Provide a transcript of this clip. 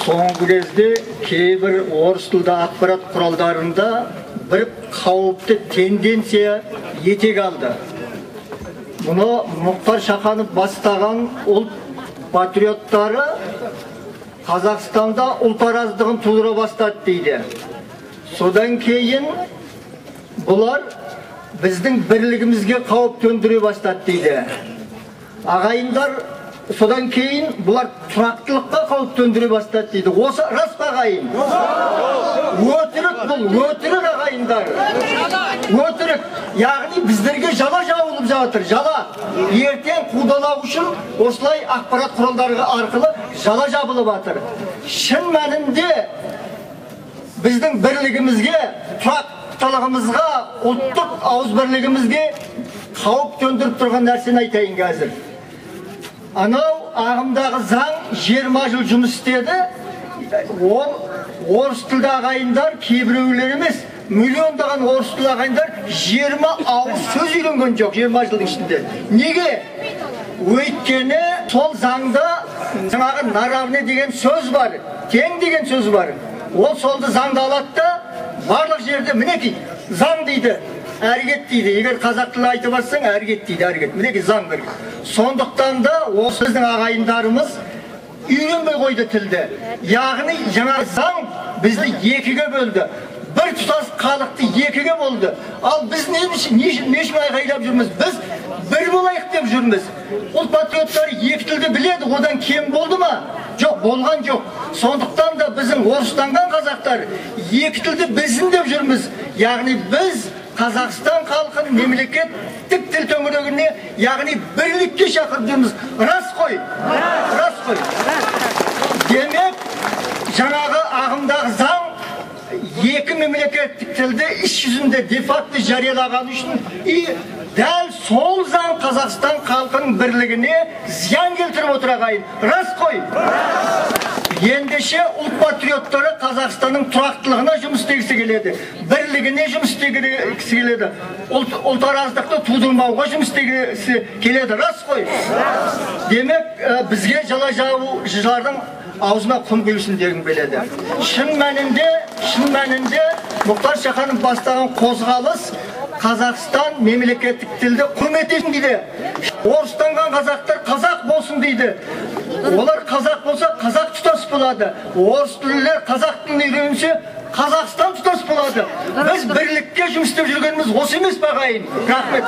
Соңғы кезде кейбір орыс тілді ақпарат құралдарында бір қауіпті тенденция етек алды. Мұны Мұхтар Шаханов бастаған ұлт патриоттары Қазақстанда ұлт араздығын тудыра бастады дейді. Содан кейін бұлар біздің бірлігімізге қауіп төндіре бастады дейді. Ағайындар, содан кейін бұлар тұрақтылыққа қауіп төндіре бастады дейді. Осы рас па, ағайын? Өтірік бұл, өтірік, ағайындар. Өтірік. Яғни біздерге жала жабылып жатыр, жала. Ертең қудалау үшін осылай ақпарат құралдары арқылы жала жабылып жатыр. Шын мәнінде біздің бірлігімізге, тұрақтылығымызға, ұлттық ауызбірлігімізге қауіп төндіріп тұрған нәрсені айтайын қазір. Анау ағымдағы заң 20 жыл жұмыс істеді. Ол орыс тілді ағайындар кейбіреулер емес, миллиондаған орыс тілді ағайындар 20 ауыз сөз үйренген жоқ 20 жылдың ішінде. Неге? Өйткені сол заңда жаңағы наравне деген сөз бар, тең деген сөз бар. Ол солды заңда алады да, барлық жерде мінекей заң дейді, әрекет дейді. Егер қазақ тілі айтып барсаң, әрекет дейді, әрекет. Мінекей заң бір. Сондықтан да осы біздің ағайындарымыз үйренбей қойды тілді. Яғни жаңа заң бізді екіге бөлді. Бір тұтас халықты екіге бөлді. Ал біз не үшін айғайлап жүрміз? Біз бір болайық деп жүрміз. Ұлт патриоттары екі тілді біледі, одан кем болды ма? Жоқ, болған жоқ. Сондықтан да біздің орыстанған қазақтар екі тілді білсін деп жүрміз. Яғни біз Қазақстан халқын мемлекеттік тіл төңірегіне, яғни бірлікке шақырып жүрміз. Рас қой? Рас қой. Демек, жаңағы ағымдағы заң екі мемлекеттік тілді іс жүзінде де-факто жариялаған үшін и дәл сол заң Қазақстан халқының бірлігіне зиян келтіріп отыр, ағайын. Рас қой? Ендеше ұлт патриоттары Қазақстанның тұрақтылығына жұмыс істегісі келеді, бірлігіне жұмыс істегісі келеді, ұлтараздықты тудырмауға жұмыс істегісі келеді. Рас қой? Демек, бізге жала жабушылардың аузына құм құйылсын дегім келеді. Шын мәнінде Мұхтар Шаханов бастаған қозғалыс Қазақстан мемлекеттік тілді құрметтесін дейді. Орыстанған қазақтар қазақ болсын дейді. Олар қазақ болса, қазақ тұтас болады. Орыс тілділер қазақ тілін үйренсе, Қазақстан тұтас болады. Біз бірлікке жұмыс істеп жүргеніміз осы емес пе, ағайын? Рахмет.